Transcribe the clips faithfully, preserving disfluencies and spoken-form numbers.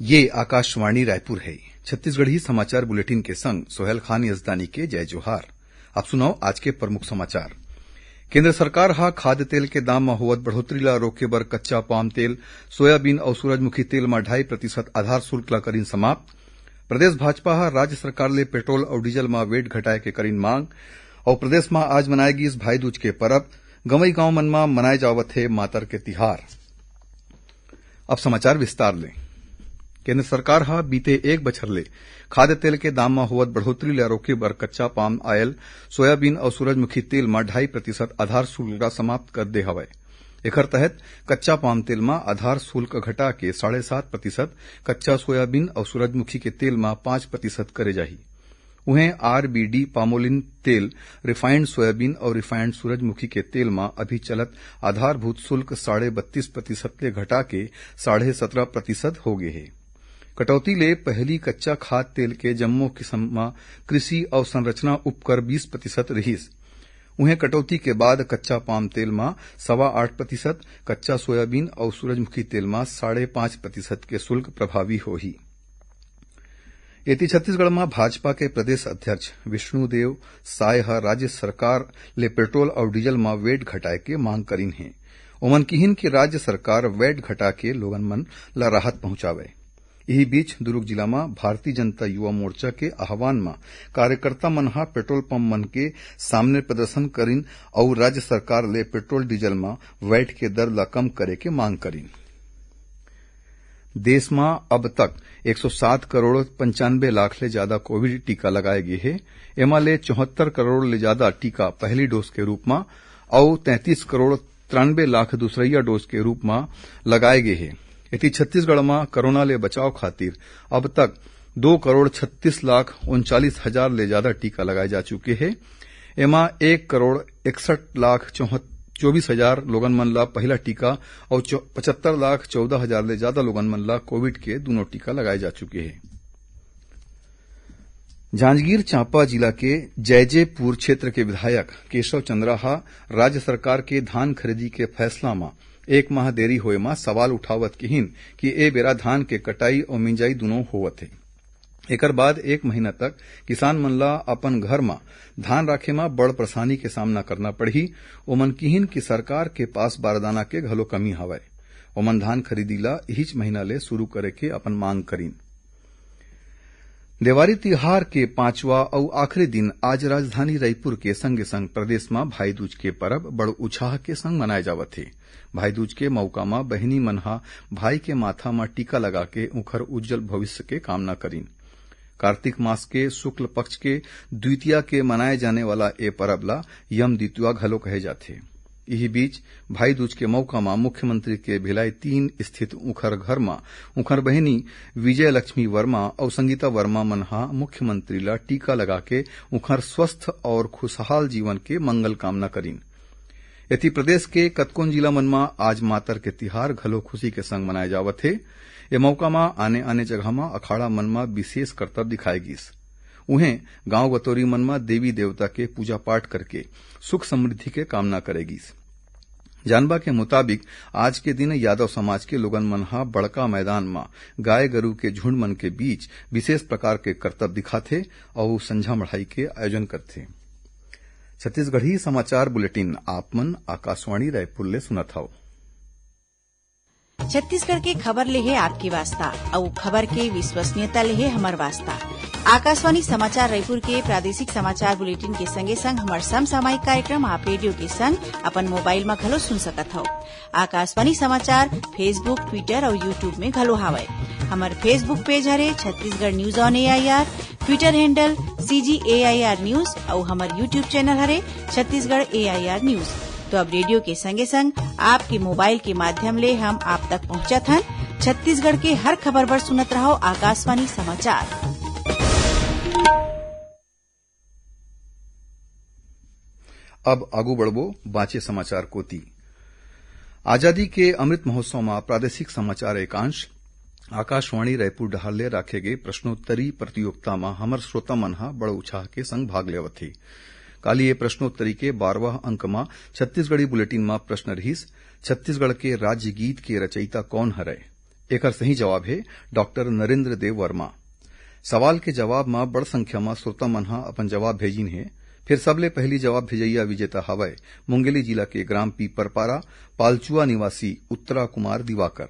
ये आकाशवाणी रायपुर है। छत्तीसगढ़ी समाचार बुलेटिन के संग सोहेल खान यजदानी के जय जोहार। अब सुनव आज के प्रमुख समाचार। केंद्र सरकार ह खाद्य तेल के दाम म होवत बढ़ोतरी ला रोके बर कच्चा पाम तेल, सोयाबीन अउ सूरजमुखी तेल म ढाई प्रतिशत आधार शुल्क ला करिन समाप्त। प्रदेश भाजपा ह राज्य सरकार ले पेट्रोल अउ डीजल म वेट घटाए के करिन मांग। अउ प्रदेश म आज मनाए गिस भाई दूज के परब। गंवई गांव मन म मनाए जावत हे मातर के तिहार। अब समाचार विस्तार ले। केंद्र सरकार ह बीते एक बछर ले खाद्य तेल के दाम म होवत बढ़ोतरी ल रोके बर कच्चा पाम आयल, सोयाबीन अउ सूरजमुखी तेल म ढाई प्रतिशत आधार शुल्क ला समाप्त कर दे हवय। एखर तहत कच्चा पाम तेल म आधार शुल्क घटा के साढ़े सात प्रतिशत, कच्चा सोयाबीन अउ सूरजमुखी के तेल म पाँच प्रतिशत करे जाही। उहें, आरबीडी पामोलिन तेल, रिफाइंड सोयाबीन अउ रिफाइंड सूरजमुखी के तेल म अभी चलत आधारभूत शुल्क साढ़े बत्तीस प्रतिशत ले घटा के साढ़े सत्रह प्रतिशत हो गे हे। कटौती ले पहिली कच्चा खाद तेल के जम्मो किसम म कृषि अवसंरचना उपकर बीस प्रतिशत रिहिस। उहें, कटौती के बाद कच्चा पाम तेल म सवा आठ प्रतिशत, कच्चा सोयाबीन अउ सूरजमुखी तेल म साढ़े पाँच प्रतिशत के शुल्क प्रभावी होही। एती छत्तीसगढ़ म भाजपा के प्रदेश अध्यक्ष विष्णुदेव साय ह राज्य सरकार ले पेट्रोल अउ डीजल म वेट घटाए के मांग करिन हे। ओमन किहिन कि राज्य सरकार वेट घटा के लोगन मन ल राहत पहुंचावय। इही बीच, दुर्ग जिला म भारतीय जनता युवा मोर्चा के आह्वान म कार्यकर्ता मन ह पेट्रोल पंप मन के सामने प्रदर्शन करिन अउ राज्य सरकार ले पेट्रोल डीजल म वेट के दर ल कम करे के मांग करिन। देश म अब तक एक सौ सात करोड़ पंचानबे लाख ले जादा कोविड टीका लगाए गे हे। एमा ले चौहत्तर करोड़ ले जादा टीका पहली डोज के रूप म अउ तैंतीस करोड़ तिरानबे लाख दूसरइया डोज के रूप म लगाए गे हे। एती, छत्तीसगढ़ म कोरोना ले बचाव खातिर अब तक दो करोड़ छत्तीस लाख उनचालीस हजार ले जादा टीका लगाए जा चुके हे। एमा एक करोड़ इकसठ लाख चौबीस हजार लोगन मन ला पहिला टीका अउ चौ-, पचहत्तर लाख चौदह हजार ले जादा लोगन मन ला कोविड के दूनों टीका लगाए जा चुके हे। जांजगीर चांपा जिला के जैजेपुर क्षेत्र के विधायक केशव चंद्रा ह राज्य सरकार के धान खरीदी के फैसला म एक माह देरी होए म सवाल उठावत किहिन कि ए बेरा धान के कटाई अउ मिंजाई दूनों होवत हे। एकर बाद एक महीना तक किसान मन ला अपन घर म धान राखे म बड़ परेशानी के सामना करना पड़ही। ओमन किहिन कि सरकार के पास बारदाना के घलो कमी हवय। ओमन धान खरीदी ला इहीच महीना ले शुरू करे के अपन मांग करिन। देवारी तिहार के पांचवा अउ आखिरी दिन आज राजधानी रायपुर के संगे संग प्रदेश म भाई दूज के परब बड़ उछाह के संग मनाए जावत हे। भाई दूज के मउका म बहिनी मन ह भाई के माथा म टीका लगा के उंखर उज्जवल भविष्य के कामना करिन। कार्तिक मास के शुक्ल पक्ष के द्वितीया के मनाए जाने वाला ए परब ला यम द्वितीया घलो कहे जाथे। इही बीच, भाई दूज के मउका म मुख्यमंत्री के भिलाई तीन स्थित उंखर घर म उंखर बहिनी विजय लक्ष्मी वर्मा अउ संगीता वर्मा मन ह मुख्यमंत्री ला टीका लगा के उंखर स्वस्थ अउ खुशहाल जीवन के मंगल कामना करिन। एती, प्रदेश के कतकोन जिला मन म आज मातर के तिहार घलो खुशी के संग मनाए जावत हे। ए मउका म आने-आने जगह म अखाड़ा मन म विशेष करतब दिखाए गिस। उहें, गांव गतोरी मन म देवी देवता के पूजा पाठ करके सुख समृद्धि के कामना करे गिस। जानबा के मुताबिक, आज के दिन यादव समाज के लोगन मन ह बड़का मैदान म गाय गरू के झुंड मन के बीच विशेष प्रकार के करतब दिखाथे अउ संझा मढ़ाई के आयोजन करथे। छत्तीसगढ़ी समाचार बुलेटिन आप मन आकाशवाणी रायपुर ले सुनत हव। छत्तीसगढ़ के खबर ले हे आपके वास्ता, अउ खबर के विश्वसनीयता ले हे हमर वास्ता। आकाशवाणी समाचार रायपुर के प्रादेशिक समाचार बुलेटिन के संगे संग हमर समसामयिक कार्यक्रम आप रेडियो के संग अपन मोबाइल म घलो सुन सकत हव। आकाशवाणी समाचार Facebook, Twitter अउ YouTube में घलो हावय। हमर Facebook पेज हरे Chhattisgarh news on AIR, Twitter handle CG AIR news अउ हमर YouTube चैनल हरे छत्तीसगढ़ एआईआर न्यूज। तो अब रेडियो के संगे संग आपके मोबाइल के माध्यम ले हम आप तक पहुंचत हन। छत्तीसगढ़ के हर खबर बर सुनत रहव आकाशवाणी समाचार। अब आगू बढ़बो बांचे समाचार कोति। आजादी के अमृत महोत्सव म प्रादेशिक समाचार एकांश आकाशवाणी रायपुर डहार ले राखे गे प्रश्नोत्तरी प्रतियोगिता म हमर श्रोता मन ह बड़ उछाह के संग भाग लेवत हे। काली ये प्रश्नोत्तरी के बारहवां अंक म छत्तीसगढ़ी बुलेटिन म प्रश्न रिहिस, छत्तीसगढ़ के राज्य गीत के रचयिता कौन हरय? एकर सही जवाब हे डॉक्टर नरेंद्र देव वर्मा। सवाल के जवाब म बड़ संख्या म श्रोता मन ह अपन जवाब भेजिन हे। फिर सबले पहिली जवाब भेजइया विजेता हवय मुंगेली जिला के ग्राम पीपरपारा पालचुआ निवासी उत्तरा कुमार दिवाकर।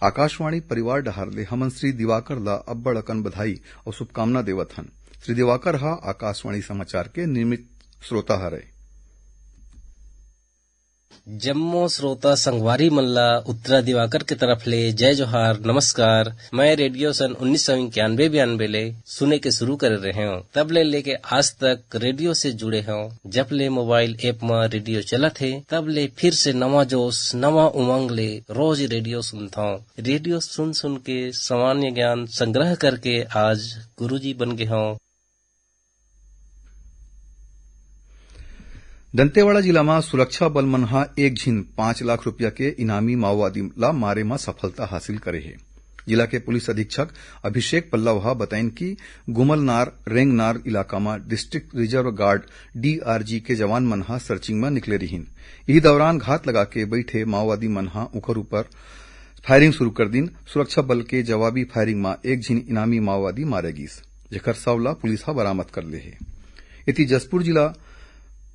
आकाशवाणी परिवार डहार ले हमन श्री दिवाकर ला अब्बड़ अकन बधाई अउ शुभकामना देवत हन। श्री दिवाकर ह आकाशवाणी समाचार के नियमित श्रोता हरय। जम्मो श्रोता संगवारी मन ला उत्तरा दिवाकर के तरफ ले जय जोहार, नमस्कार। मैं रेडियो सन उन्नीस सौ इक्यानवे बयानवे ले सुने के शुरू करे रहे हूँ। तब ले लेके आज तक रेडियो से जुड़े हूँ। जब ले मोबाइल ऐप म रेडियो चलत हे, तब ले फिर से नवा जोश, नवा उमंग ले रोज रेडियो सुनत हूँ। रेडियो सुन सुन के सामान्य ज्ञान संग्रह करके आज गुरुजी बन गे हूँ। दंतेवाड़ा जिला म सुरक्षा बल मन ह एक झिन पाँच लाख रुपया के इनामी माओवादी ला मारे म सफलता हासिल करे हे। जिला के पुलिस अधीक्षक अभिषेक पल्लव ह बताइन कि गुमलनार रेंगनार इलाका म डिस्ट्रिक्ट रिजर्व गार्ड, डीआरजी, के जवान मन ह सर्चिंग म निकले रिहिन। इही दौरान घात लगा के बैठे माओवादी मन ह उंकर ऊपर फायरिंग शुरू कर दिन। सुरक्षा बल के जवाबी फायरिंग म एक झिन इनामी माओवादी मारे गिस, जेकर शव ला पुलिस ह बरामद कर ले हे। एती जशपुर जिला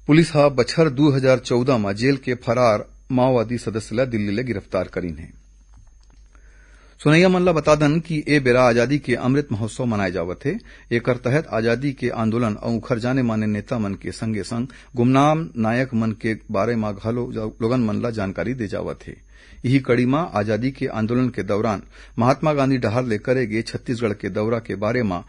पुलिस ह बछर दू हजार चौदह म जेल के फरार माओवादी सदस्य ला दिल्ली ले गिरफ्तार करीन हे। सुनैया मन ला बता दन कि ए बेरा आजादी के अमृत महोत्सव मनाए जावत हे। एकर तहत आजादी के आंदोलन अउ उखर जाने माने नेता मन के संगे संग गुमनाम नायक मन के बारे म घलो जा-, लोगन मन ला जानकारी दे जावत हे। इही कड़ी म आजादी के आंदोलन के दौरान महात्मा गांधी डहार ले करे गे छत्तीसगढ़ के दौरा के बारे म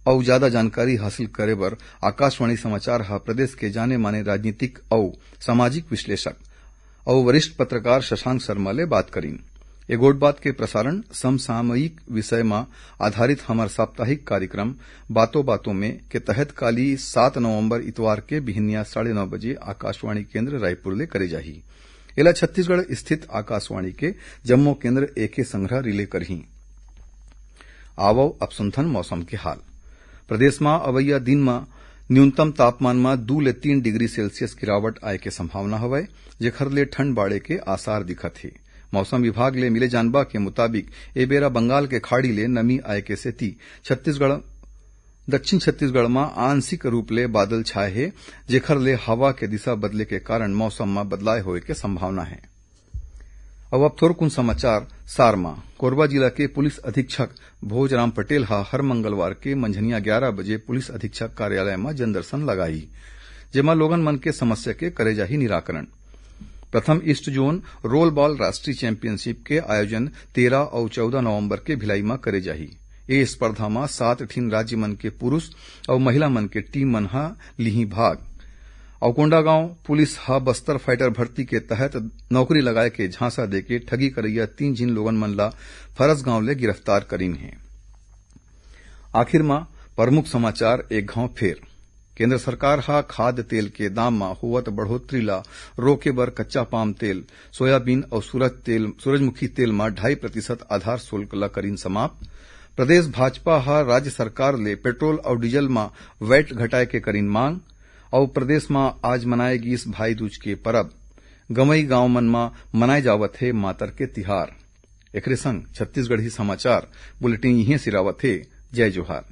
अउ जादा जानकारी हासिल करे बर आकाशवाणी समाचार ह प्रदेश के जाने माने राजनीतिक अउ सामाजिक विश्लेषक अउ वरिष्ठ पत्रकार शशांक शर्मा ले बात करीन। ए गोठ बात के प्रसारण समसामयिक विषय म आधारित हमर साप्ताहिक कार्यक्रम बातों बातों में के तहत काली सात नवंबर इतवार के बिहनिया साढ़े नौ बजे आकाशवाणी केंद्र रायपुर ले करे जाही। एला छत्तीसगढ़ स्थित आकाशवाणी के जम्मो केंद्र एके संघरा रिले करही। आवव अब सुनथन मौसम के हाल। प्रदेश म अवइया दिन म न्यूनतम तापमान म दू ले तीन डिग्री सेल्सियस गिरावट आए के संभावना हवय, जेखर ले ठंड बाढ़े के आसार दिखत हे। मौसम विभाग ले मिले जानबा के मुताबिक, ए बेरा बंगाल के खाड़ी ले नमी आए के सेती छत्तीसगढ़, दक्षिण छत्तीसगढ़ म आंशिक रूप ले बादल छाए हे, जेखर ले हवा के दिशा बदले के कारण मौसम म बदलाव होए के संभावना हे। अब, अब थोरकुन समाचार सार म। कोरबा जिला के पुलिस अधीक्षक भोजराम पटेल ह हर मंगलवार के मंझनिया ग्यारह बजे पुलिस अधीक्षक कार्यालय म जनदर्शन लगाही, जेमा लोगन मन के समस्या के करे जाही निराकरण। प्रथम ईस्ट जोन रोल बॉल राष्ट्रीय चैंपियनशिप के आयोजन तेरह अउ चौदह नवंबर के भिलाई म करे जाही। ए स्पर्धा म सात ठिन राज्य मन के पुरुष अउ महिला मन के टीम मन ह लिही भाग। अउ कोंडागांव पुलिस ह बस्तर फाइटर भर्ती के तहत नौकरी लगाए के झांसा देके ठगी करइया तीन झिन लोगन मन ला फरसगांव ले गिरफ्तार करीन हे। आखिर म प्रमुख समाचार एक घांव फेर। केंद्र सरकार ह खाद्य तेल के दाम म होवत बढ़ोतरी ला रोके बर कच्चा पाम तेल, सोयाबीन अउ सूरज तेल, सूरजमुखी तेल म ढाई प्रतिशत आधार शुल्क ला करीन समाप्त। प्रदेश भाजपा ह राज्य सरकार ले पेट्रोल अउ डीजल म वैट घटाए के करीन मांग। अउ प्रदेश म आज मनाए गीस भाई दूज के परब। गंवई गांव मन म मनाए जावत हे मातर के तिहार। एकरे संग छत्तीसगढ़ी समाचार बुलेटिन इहें सिरावत हे। जय जोहार।